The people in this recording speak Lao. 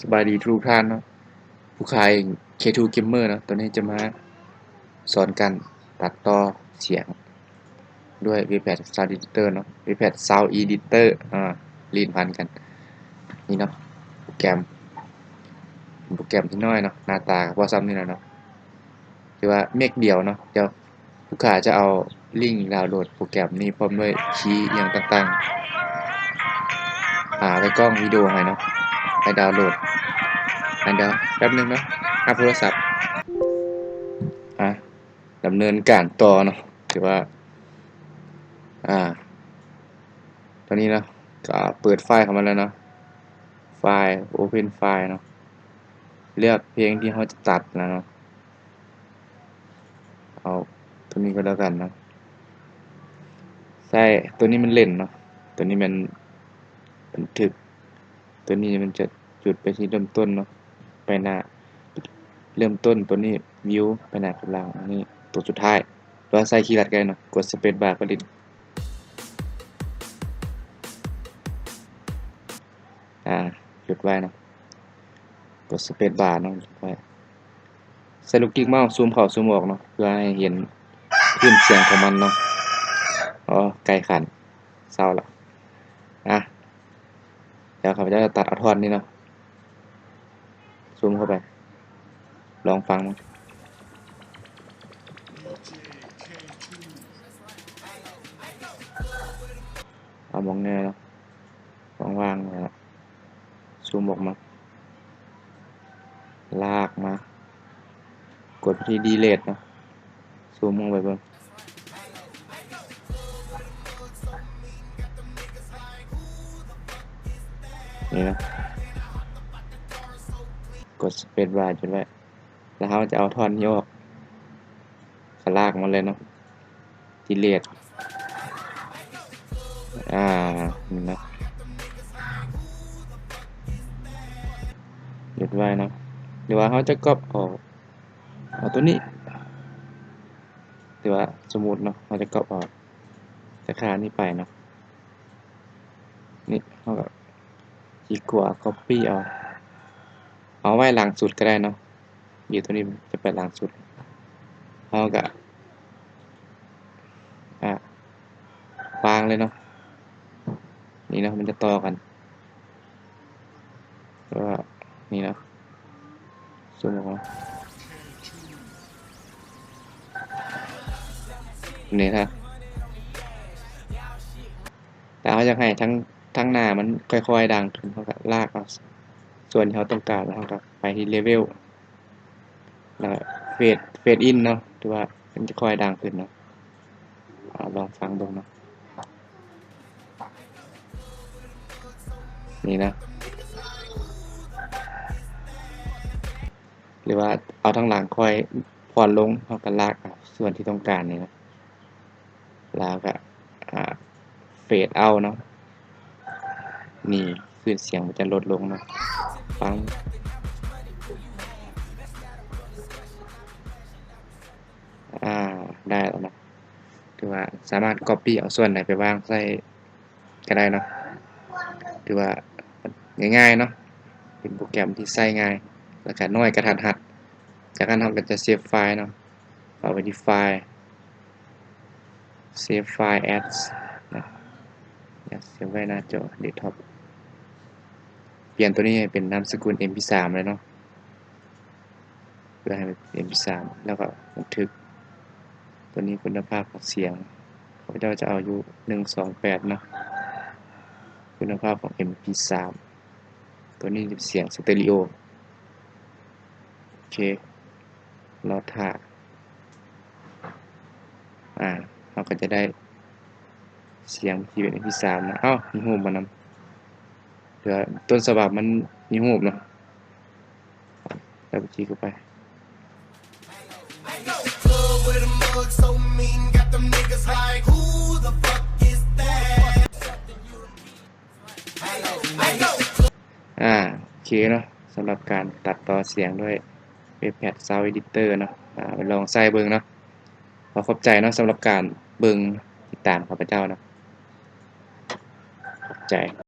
ສະບາຍດີທຸກໆທ່ານເນາະ, ຜູ້ຂາຍເຄທູເກມເມີເນາະ. ຕອນນີ້ຈະມາສອນການຕັດຕໍ່ສຽງດ້ວຍເວແພັດຊາວເອດິເຕີເນາະ, ເວແພັດຊາວເອດິເຕີ ອ່າ ລີ້ນພັນກັນ. ນີ້ເນາະ ໂປຣແກຣມ ເປັນໂປຣແກຣມທີ່ນ້ອຍເນາະ, ໜ້າຕາກໍພໍສ່ຳນີ້ແຫຼະເນາະ, ຖືວ່າເມັກດຽວເນາະ. ດຽວ ລູກຄ້າຈະເອົາລິ້ງດາວໂຫຼດໂປຣແກຣມນີ້ ພ້ອມດ້ວຍຄີອີ່ຫຍັງຕ່າງໆ ອາ ໄວ້ກ້ອງວິດີໂອໃຫ້ເນາະ, ໃຫ້ດາວໂຫຼດ. ອັນດຽວແປັບໜຶ່ງເນາະ, ຮັບໂທລະສັບ. ອາ ດຳເນີນການຕໍ່ເນາະ. ຖືວ່າ ອາ ຕອນນີ້ເນາະ ກໍເປີດໄຟລ໌ເຂົ້າມາແລ້ວເນາະ, ໄຟລ໌ ໂອເພັນໄຟລ໌ເນາະ, ເລືອກເພງທີ່ເຮົາຈະຕັດນະເນາະ. ເອົາຕົວນີ້ກໍແລ້ວກັນເນາະ. ໃຊ້ຕົວນີ້ແມ່ນເຫຼັ້ນເນາະ, ຕົວນີ້ແມ່ນບັນທຶກ, ຕົວນີ້ມັນຈະຈຸດໄປທີ່ເລີ່ມຕົ້ນເນາະ, ໄປໜ້າເລີ່ມຕົ້ນ. ຕົວນີ້ວິວ ໄປໜ້າກັບຫຼັງ. ອັນນີ້ຕົວສຸດທ້າຍ, ຫຼືວ່າໃຊ້ຄີລັດກໍໄດ້ເນາະ, ກົດສະເປດບາກໍຫຼິ້ນ. ອາ ຢຸດໄວ້ເນາະ, ກົດສະເປດບາເນາະ, ຢຸດໄວ້. ໃຊ້ລູກກິກເມົາຊູມເຂົ້າຊູມອອກເນາະ ເພື່ອໃຫ້ເຫັນຄື້ນສຽງຂອງມັນເນາະ. ອໍ ໃກ້ຂັ້ນເຊົາລະ. ອາ ດຽວຂ້າພະເຈົ້າຈະຕັດເອົາທ່ອນນີ້ເນາະ, ຊູມເຂົ້າໄປ ລອງຟັງເນາະ. ເອົາໝ່ອງແນ່ເນາະ, ວ່າງໆ ນີ້ລະ ຊູມອອກມາ ລາກມາ ກົດທີ່ດີເລດເນາະ, ຊູມລົງໄປເບິ່ງ ນີ້ນະ, ກົດສະເປດບາຈົນໄວ້. ແລ້ວເຮົາຈະເອົາທ່ອນນີ້ອອກ ກະລາກມາເລີຍເນາະ, ດີເລດ. ອາ ນີ້ນະ, ຢຸດໄວ້ເນາະ. ຫຼືວ່າເຮົາຈະກັອບເອົາ ເອົາຕົວນີ້, ຫຼືວ່າສົມມຸດເນາະ ເຮົາຈະກັອບເອົາສາຂານີ້ໄປເນາະ. ນີ້ເຮົາກໍຊິກົວກັອບປີ້ເອົາ, ເອົາໄວ້ຫຼັງສຸດກໍໄດ້ເນາະ. ຢູ່ຕົວນີ້ຈະໄປຫຼັງສຸດ, ເຮົາກະ ອາ ວາງເລີຍເນາະ. ນີ້ເນາະ ມັນຈະຕໍ່ກັນ ແລ້ວກໍນີ້ເນາະ, ຊູມອອກມາ ນີ້ນະ. ແຕ່ເຮົາຢາກໃຫ້ທາງ ທາງໜ້າມັນຄ່ອຍໆດັງຂຶ້ນ, ເຮົາກໍລາກເອົາສ່ວນທີ່ເຮົາຕ້ອງການ, ແລ້ວເຮົາກໍໄປທີ່ເລເວວ ແລ້ວເຟດ ເຟດອິນເນາະ, ຖືວ່າມັນຈະຄ່ອຍດັງຂຶ້ນເນາະ. ອາ ລອງຟັງເບິ່ງເນາະ, ນີ້ນະ. ຫຼືວ່າເອົາທາງຫຼັງຄ່ອຍຜ່ອນລົງ, ເຮົາກໍລາກເອົາສ່ວນທີ່ຕ້ອງການນີ້ນະ. ແລ້ວກໍ ອາ ເຟດເອົາເນາະ, ນີ້ຄືສຽງມັນຈະລົດລົງເນາະ. ຟັງ ອາ ໄດ້ແລ້ວເນາະ, ຖືວ່າສາມາດກັອບປີ້ເອົາສ່ວນໃດໄປວາງໃສ່ກໍໄດ້ເນາະ. ຖືວ່າງ່າຍໆເນາະ, ເປັນໂປຣແກຣມທີ່ໃຊ້ງ່າຍ ແລ້ວກໍໜ້ອຍກະທັດຮັດ. ຈາກນັ້ນເຮົາກໍຈະເຊບໄຟລ໌ເນາະ, ເຂົ້າໄປທີ່ໄຟລ໌ Save file as ນະ, ຢາກເຊບໄວ້ໜ້າຈໍເດັສທັອບ. ປ່ຽນຕົວນີ້ໃຫ້ເປັນນາມສະກຸນເອັມພີສາມເລີຍເນາະ, ເພື່ອໃຫ້ເປັນເອັມພີສາມ ແລ້ວກໍບັນທຶກ. ຕົວນີ້ຄຸນນະພາບຂອງສຽງ ຂ້າພະເຈົ້າຈະເອົາຢູ່ໜຶ່ງສອງແປດເນາະ, ຄຸນນະພາບຂອງເອັມພີສາມ. ຕົວນີ້ເປັນສຽງສະເຕຣີໂອ. ໂອເຄ ລໍຖ້າ. ອາ ເຮົາກໍຈະໄດ້ສຽງທີ່ເປັນເອັມພີສາມນະ. ເອົ້າ ມີຮູບມານຳ, ເພື່ອຕົ້ນສະບັບມັນມີຮູບເນາະ. ດັບເບິນຄລິກເຂົ້າໄປ. ອາ ໂອເຄເນາະ, ສຳລັບການຕັດຕໍ່ສຽງດ້ວຍເວແພັດຊາວເອດິເຕີເນາະ, ອາ ໄປລອງໃຊ້ເບິ່ງເນາະ. ຂໍຂອບໃຈເນາະ ສຳລັບການເບິ່ງ ຕິດຕາມຂ້າພະເຈົ້າເນາະ, ຂອບໃຈ.